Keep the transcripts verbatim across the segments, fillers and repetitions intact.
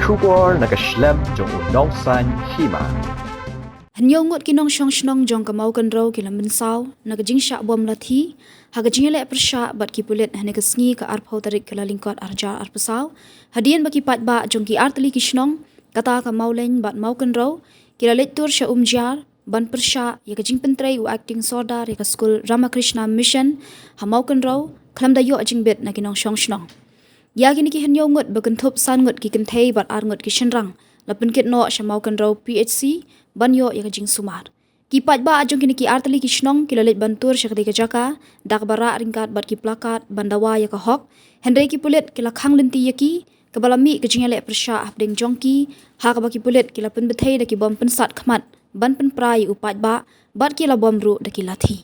Khubor na ka shlem jong u nongsan hima. Hynñiew ngut ki nongshong shnong jong ka Mawkynrew ki la mynsaw na ka jingshah bom lathi ha ka jingïaleh pyrshah bad ki pulit hynne ka sngi ka arphew tarik Kyllalyngkot arhajar arphew saw, hadien ba ki paidbah jong ki artylli ki shnong, kata ka Mawlein bad Mawkynrew, ki la leit tur sha Umjar ban pyrshah ïa ka jingpyntrei u Acting Sordar ïa ka skul Ramakrishna Mission ha Mawkynrew khlem da ïoh jingbit na ki nongshong shnong. Ïa kine ki hynñiew ngut ba kynthup san ngut ki kynthei bad ar ngut ki shynrang la pynkit noh sha Mawkynrew P H C ban ïoh ïa ka jingsumar. Ki paidbah jong kine ki artylli ki shnong ki la leit ban tur sha katei ka jaka da kaba rah ryngkat bad ki plakat ban dawa ïa ka hok, hynrei ki pulit ki la khang lynti ïa ki, kaba la mih ka jingïaleh pyrshah hapdeng jong ki, ha kaba ki pulit ki la pynbthei da ki bom pynsat khmat ban pynpra ïa u paidbah bad ki la bom ruh da ki lathi.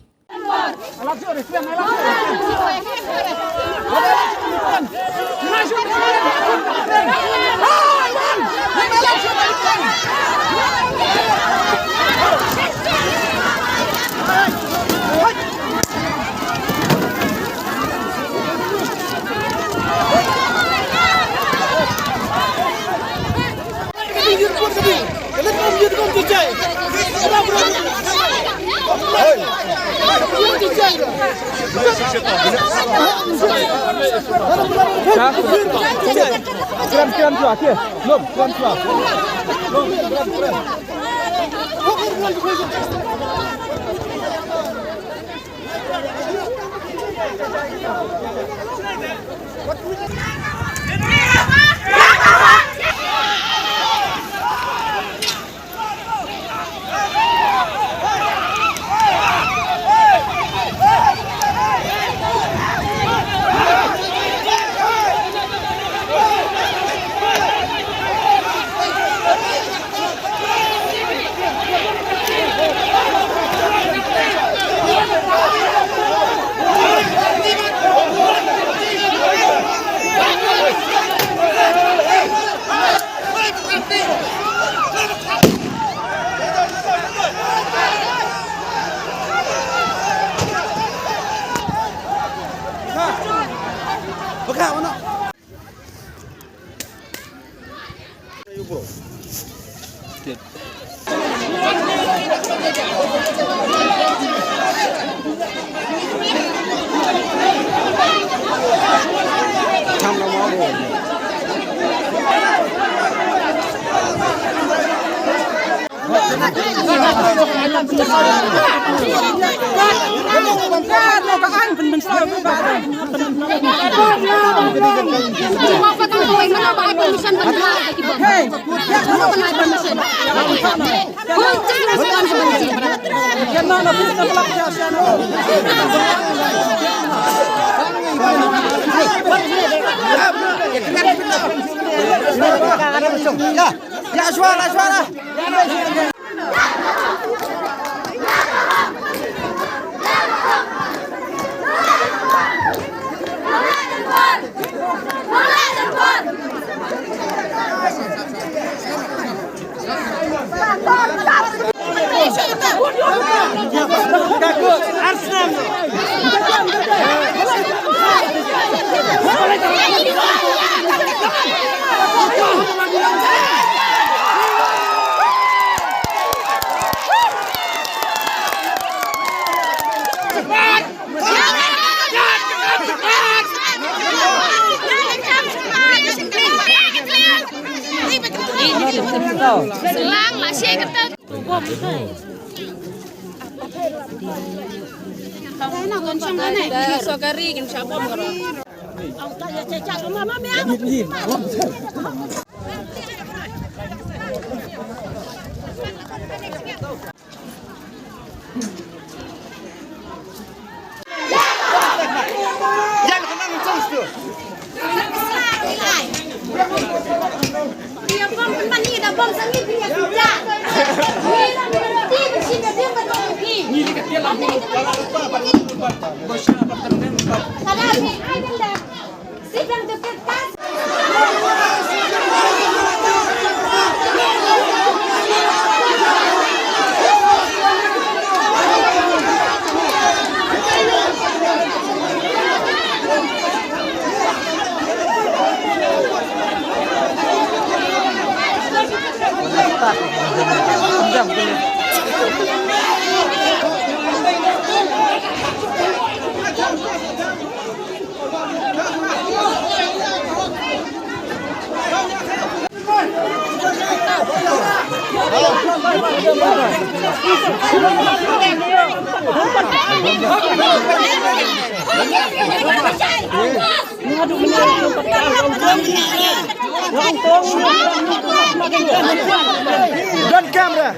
Don camera.